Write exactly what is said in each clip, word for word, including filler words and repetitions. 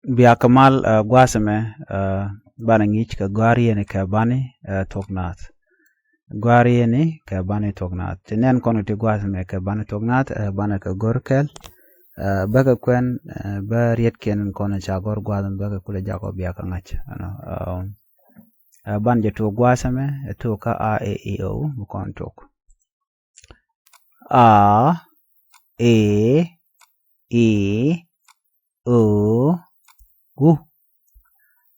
Bia kɛ mal, ɛ, gua̱a̱th ɛmɛ, ɛ, banɛ ŋi̱i̱c kɛ gɔ̱a̱r yɛn kɛ bani, ɛ, thuɔ̱k naath. Gɔ̱a̱r yɛn kɛ bani thuɔ̱k naath. Ti nɛn kɔn ti gua̱a̱th ɛmɛ kɛ bani thuɔ̱k naath, ɛ, banɛ kɛ gɔ̱r kɛl. Ɛ, bäkɛ kuɛn, ɛ, bä rietkiɛn kɔn ca gɔ̱r gua̱a̱th ɛmɛ bäkɛ kulɛ jakɔ bia kɛ ŋa̱c. Ɛnɔ, ɛ, ɛ, ban jɛ tuɔk gua̱a̱th ɛmɛ, ɛ, tuɔk kä a, e, i, o, mi kɔn tuɔk. A, e, i, o, u.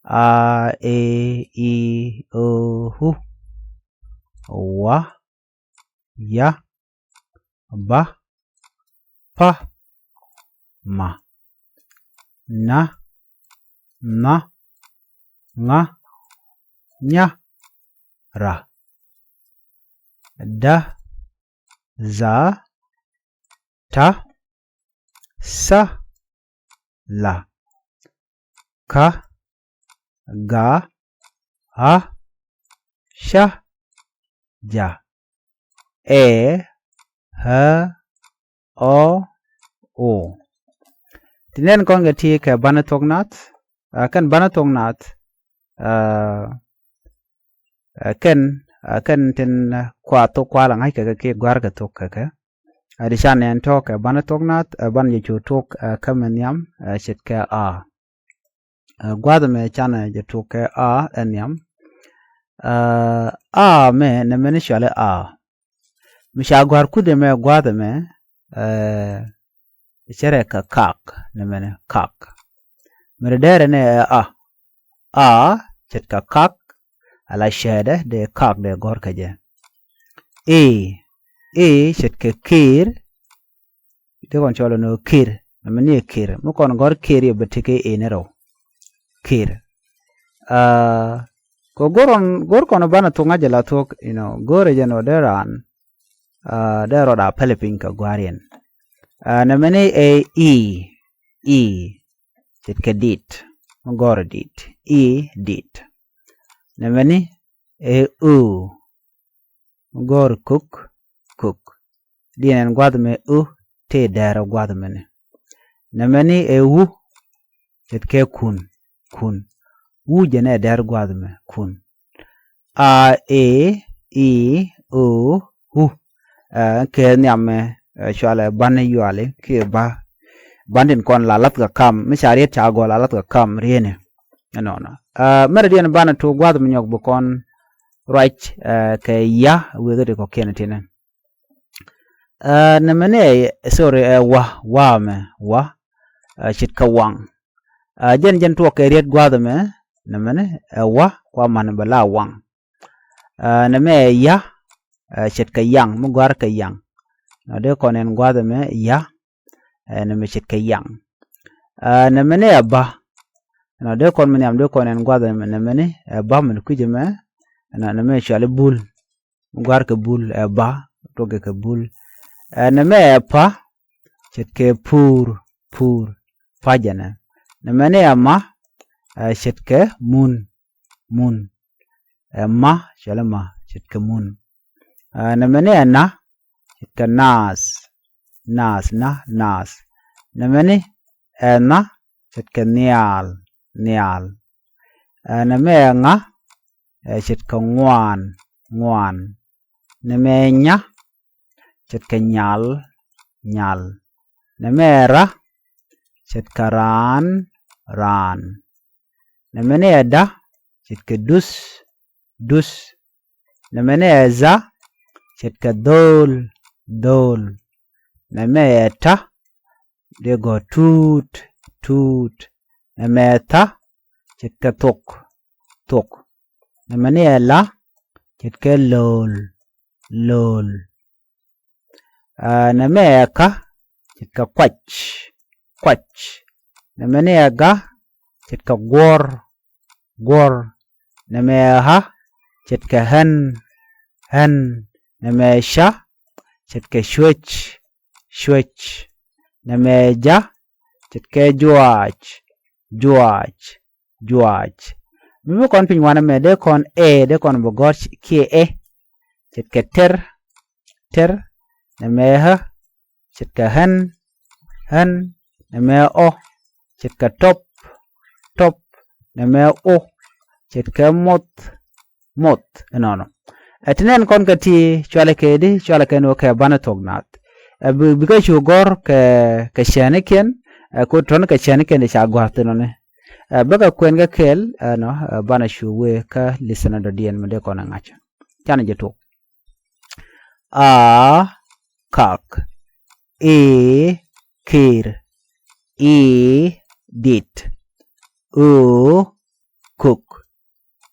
A, e, i, o, u. Wa, ya, ba, pa, ma, na, nha, ŋa, nya, ra, da, dha, ta, tha, la, ka, ga, ɣa, ca, ja, ɛ, ɛ, ɔ, o. Ti nɛn kɔn kɛ ti kɛ bani thuɔ̱k naath, ɛ, kɛn bani thuɔ̱k naath, ɛ, ɛ, kɛn, ɛ, kɛn tin, ɛ, kua thuɔ̱k kua la ŋa̱c kɛ kɛ kiɛ gɔ̱a̱r kɛ thuɔ̱k kɛ kɛ. Ɛ, ti ca nɛn tɔ̱ kɛ bani thuɔ̱k naath, ɛ, ban jɛ cu tuɔk, ɛ, kä mi nhiam, ɛ, ce̱tkɛ a. Ɛ, gua̱a̱th ɛmɛ canɛ jɛ tuɔk kɛ a ɛ nhiam. Ɛ, a mɛ nɛmɛni cɔali a. Mi ca gɔ̱a̱r kuth ɛmɛ gua̱a̱th ɛmɛ, ɛ, cɛ rɛ kɛ kak, nɛmɛni kak. Mi ri dɛrɛ ni ɛ a. A ce̱tkɛ kak, ala cɛɛdɛ dee kak dee gɔ̱r kɛ jɛ. E, e ce̱tkɛ kir, dee kɔn cɔl ɛn ɣöö kir, nɛmɛni ɛ kir. Mi kɔn gɔ̱r kir yɛ bɛ tekɛ e ni rɛw. Kir. Aa, kɛ go̱r kɔn, go̱r kɔn banɛ thuɔ̱k ŋa̱c jɛ la thuɔ̱k, you know, go̱rɛ jɛ nɔ dee raan, aa, dee rɔɔd a pɛlɛ piny kɛ gua̱a̱r yɛn. Aa, nɛmɛni ɛ i, i, ce̱tkɛ dit. Mi gɔ̱r dit. I, dit. Nɛmɛni ɛ o. Mi gɔ̱r kök, kök. Diɛn ɛn gua̱th mɛ o, tëë dɛɛr ɛ gua̱th mɛni. Nɛmɛni ɛ u, ce̱tkɛ kun, kun. U jɛn ɛ dɛɛr gua̱th mɛ, kun. A, e, i, o, u. Ɛ, kɛ nhiam mɛ, ɛ, cualɛ ban yuali, kiɛ ba. Ban tin kɔn la lath kɛ kam, mi ca riet ca gɔl la lath kɛ kam rieni. Ɛnɔnɔ. Ɛ, mɛrɛ diɛn banɛ tuɔk gua̱th mi nyɔk bi kɔn ruac, ɛ, kɛ ya wëë kä ti kɔ̱kiɛn tinɛ. Ɛ, nɛmɛni ɛ, sorry, ɛ, wa, wa mɛ, wa, ɛ, ce̱tkɛ waŋ. Ɛ, jɛn, jɛn tuɔk kɛ riet gua̱a̱th ɛmɛ, nɛmɛni ɛ wa, kua man bɛ la waŋ. Ɛ, nɛmɛ ɛ ya, ɛ, ce̱tkɛ yaŋ, mi gɔ̱a̱r kɛ yaŋ. Nɔ dee kɔn ɛn gua̱a̱th ɛmɛ ya, ɛ, nɛmɛ ce̱tkɛ yaŋ. Ɛ, nɛmɛni ɛ ba. Nɔ dee kɔn mi nhiam dee kɔn ɛn gua̱a̱th ɛmɛ, nɛmɛni ɛ ba min kui̱c ɛmɛ, nɔ, nɛmɛ cuali bul. Mi gɔ̱a̱r kɛ bul ɛ ba, tuɔkɛ kɛ bul. Ɛ, nɛmɛ ɛ pa, ce̱tkɛ pur, pur, pa jɛnɛ. Nɛmɛni ɛ ma, ɛ, ce̱tkɛ mun, mun. Ɛ ma, cuali ma, ce̱tkɛ mun. Ɛ, nɛmɛni ɛ na, ce̱tkɛ naath, naath, na, naath. Nɛmɛni ɛ nha, ce̱tkɛ nhial, nhial. Ɛ, nɛmɛ ɛ ŋa, ɛ, ce̱tkɛ ŋuan, ŋuan. Nɛmɛ ɛ nya, ce̱tkɛ nyal, nyal. Nɛmɛ ɛ ra, ce̱tkɛ raan, raan. Nɛmɛni ɛ da, ce̱tkɛ duth, duth. Nɛmɛni ɛ dha, ce̱tkɛ dho̱o̱l, dho̱o̱l. Nɛmɛ ɛ ta, dee gɔ̱ tuut, tuut. Nɛmɛ ɛ tha, ce̱tkɛ thok, thok. Nɛmɛni ɛ la, ce̱tkɛ lo̱o̱l, lo̱o̱l. Aa, nɛmɛ ɛ ka, ce̱tkɛ kuac, kuac. Nɛmɛni ɛ ga, ce̱tkɛ guɔ̱r, guɔ̱r. Nɛmɛ ɛ ɣa, ce̱tkɛ ɣän, ɣän. Nɛmɛ ɛ ca, ce̱tkɛ cuec, cuec. Nɛmɛ ɛ ja, ce̱tkɛ juaac, juaac, juaac. Mi bi kɔn piny wanɛ mɛ dee kɔn ɛ, dee kɔn bi gɔ̱r kiɛ ɛ. Ce̱tkɛ ter, ter. Nɛmɛ ɛ ɣä, ce̱tkɛ ɣän, ɣän. Nɛmɛ ɛ ɔ, ce̱tkɛ tɔp, top, nɛmɛ o, ce̱tkɛ moth, moth, ɛnɔnɔ. Ɛ ti nɛn kɔn kɛ ti cualɛ kɛ di, cualɛ kɛ ni wä kɛ banɛ thok naath. Ɛ bi, bikɛ cu gɔ̱r kɛ, kɛ cɛɛnikiɛn, ɛ ko tɔn kɛ cɛɛnikiɛn di ca gɔ̱a̱r thin ɔni. Ɛ bäkɛ kuɛn kɛ kɛɛl, ɛnɔ, ɛ banɛ cu wee kä listenä dɔ̱diɛn mi dee kɔn ɛ ŋa̱c. Canɛ jɛ tok. A, kak. E, kir. I, dit. O, kök.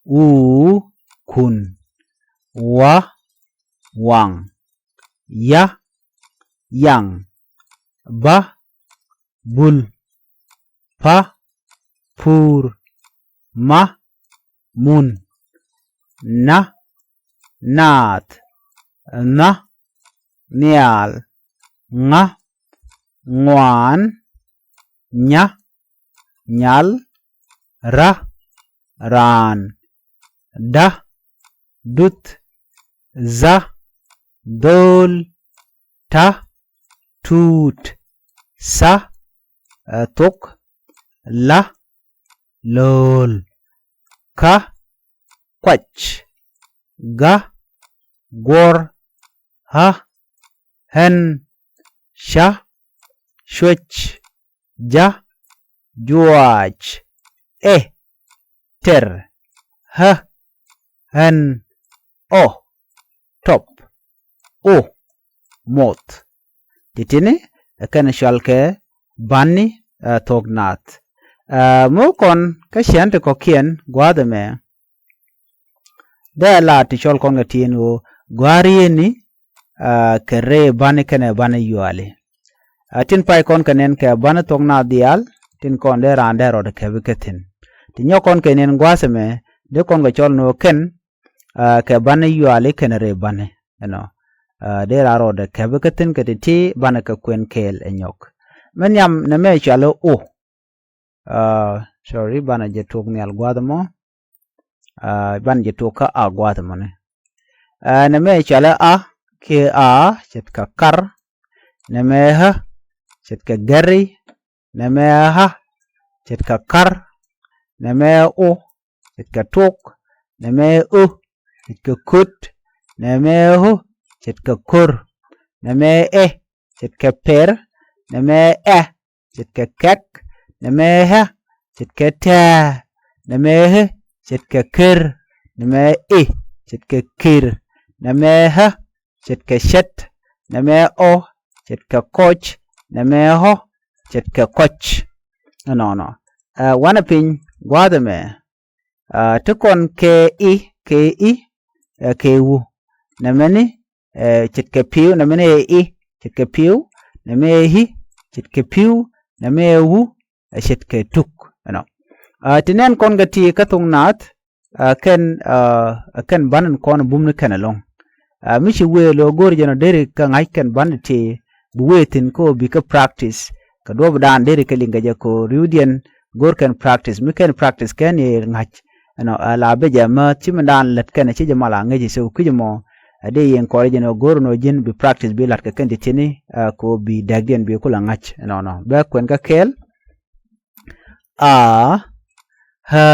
U, kun. Wa, waŋ. Ya, yaŋ. Ba, bul. Pa, pur. Ma, mun. Na, naath. Nha, nhial. Ŋa, ŋuan. Nya, nyal. Ra, raan. Da, duth. Dha, dho̱o̱l. Ta, tuut. Tha, ɛ, thok. La, lo̱o̱l. Ka, kuac. Ga, guɔ̱r. Ɣä, ɣän. Ca, cuec. Ja, juaac. Ɛ, tɛr. Ɣä, ɣän. Ɔ, top. O, moth. Ti̱ti̱ni ɛ kɛn cual kɛ bani, ɛ, thok naath. Ɛ, mi wä kɔn kä cɛn ti kɔ̱kiɛn gua̱a̱th ɛmɛ. Dee la ti cɔl kɔn kɛ tin ɣöö gua̱a̱r yeni, ɛ, kɛ rɛy bani kɛnɛ bani yuali. Ɛ, tin pay kɔn kɛ nɛn kɛ bani thok naath diaal, tin kɔn dee raan dee rɔɔdɛ kɛpi kä thi̱n. Ti nyɔk kɔn kɛ nɛn gua̱a̱th ɛmɛ, dee kɔn kɛ cɔl ni ɣöö kɛn, ɛ, kɛ bani yuali kɛnɛ rɛy bani. Ɛnɔ. Ɛ, dee raan rɔɔdɛ kɛpi kä thi̱n kɛ ti̱ti̱ banɛ kɛ kuɛn kɛɛl ɛ nyɔk. Mi nhiam nɛmɛ cuali o. Ɛ, sorry, banɛ jɛ tok nhial gua̱a̱th ɛmɔ. Ɛ, banɛ jɛ tok kä a gua̱a̱th ɛmɔni. Ɛ, nɛmɛ cuali a, kiɛ a, ce̱tkɛ kar. Nɛmɛ ɣä, ce̱tkɛ gɛri. Nɛmɛ ɣä, ce̱tkɛ kar. Nɛmɛ o, ce̱tkɛ tok. Nɛmɛ ö, ce̱tkɛ köt. Nɛmɛ ɣö, ce̱tkɛ kör. Nɛmɛ ɛ, ce̱tkɛ pɛr. Nɛmɛ ɛ, ce̱tkɛ kɛk. Nɛmɛ ɣä, ce̱tkɛ tɛ̱̈ɛ̱̈. Nɛmɛ ɣä, ce̱tkɛ ker. Nɛmɛ i̱, ce̱tkɛ kir. Nɛmɛ ɣä, ce̱tkɛ cɛt. Nɛmɛ ɔ, ce̱tkɛ kɔc. Nɛmɛ ɣɔ, ce̱tkɛ kɔc. Ɛnɔnɔ. Ɛ, wanɛ piny gua̱a̱th ɛmɛ. Ɛ, ti kɔn kɛ i̱, kɛ i̱, ɛ, kɛ wu. Nɛmɛni, ɛ, ce̱tkɛ pi̱w. Nɛmɛni ɛ i̱, ce̱tkɛ pi̱w. Nɛmɛ ɛ i̱, ce̱tkɛ pi̱w. Nɛmɛ ɛ wu, ɛ, ce̱tkɛ tuk. Ɛnɔ. Ɛ, ti nɛn kɔn kɛ ti kä thok naath, ɛ, kɛn, ɛ, kɛn ban in kɔn bum ni kɛn ɛlɔ̱ŋ. Ɛ, mi ci wëë lo̱ go̱o̱r jɛn ɔ deri kɛ ŋa̱c kɛn ban ti bi wëë thi̱n kä ɔ bi kä practice. Kɛ duɔ̱ɔ̱p dan deri kɛ liŋ kɛ jɛ kɛ ɔ ri̱wdiɛn go̱o̱r kɛn practice. Mi kɛn practice kɛn yɛ ŋa̱c. Ɛnɔ, ɛ, la bɛ jɛ määth ci mi dan lät kɛn ci jɛ mal a ŋäc i̱ so kui̱c ɛmɔ. Ɛ, dee yɛn kɔɔr jɛn ɔ go̱o̱r nɔ ji̱n bi practice bi la̱t kɛ kɛn ti thi̱n i̱, ɛ, kɛ ɔ bi dɛkdiɛn bi kulɛ ŋa̱c. Ɛnɔnɔ. Bɛ kuɛn kä kɛɛl. A, ɣä,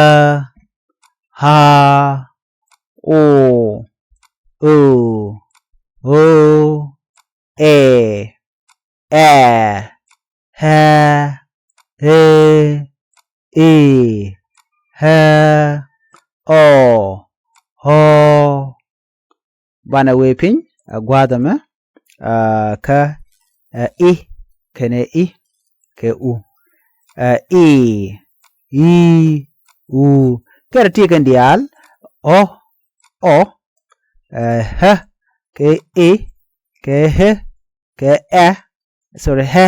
ɣaa, o, ö, ö, ɛ, ɛ, ɣɛ, ɣee, i̱, ɣä, ɔ, ɣɔ̱. Banɛ wee piny, ɛ, gua̱a̱th ɛmɛ, ɛ, kä, ɛ, i̱ kɛnɛ i̱ kɛ u. Ɛ, i̱, i̱, u. Kɛrɛ ti kɛn diaal, ɔ, ɔ, ɛ, ɣä, kɛ i̱, kɛ ɣä, kɛ ɛ, sorry, ɣä,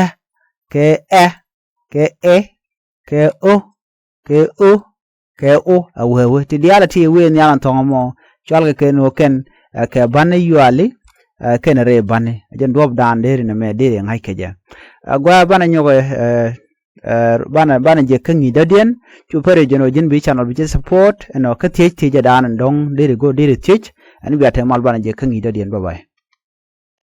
kɛ ɛ, kɛ i̱, kɛ ö, kɛ ö, kɛ o, a wee wee. Ti diaal a ti wee nhial in thɔŋ ɛmɔ, cual kɛ kɛn wä kɛn, ɛ, kɛ bani yuali, ɛ, kɛn rɛy bani. Ɛ jɛn duɔ̱p dan deri nɛmɛ deri ŋa̱c kɛ jɛ. Ɛ, gua̱a̱ banɛ nyɔk, ɛ, ɛ, banɛ, banɛ jɛ kä ŋi̱i̱c dɔ̱diɛn, cu pɛr jɛn ɔ ji̱n bi channel bi jɛ support, ɛnɔ kä thiec thiec ɛ dan in dɔ̱ŋ deri go̱o̱r deri thiec, ɛn bia te mal banɛ jɛ kä ŋi̱i̱c dɔ̱diɛn, bye bye.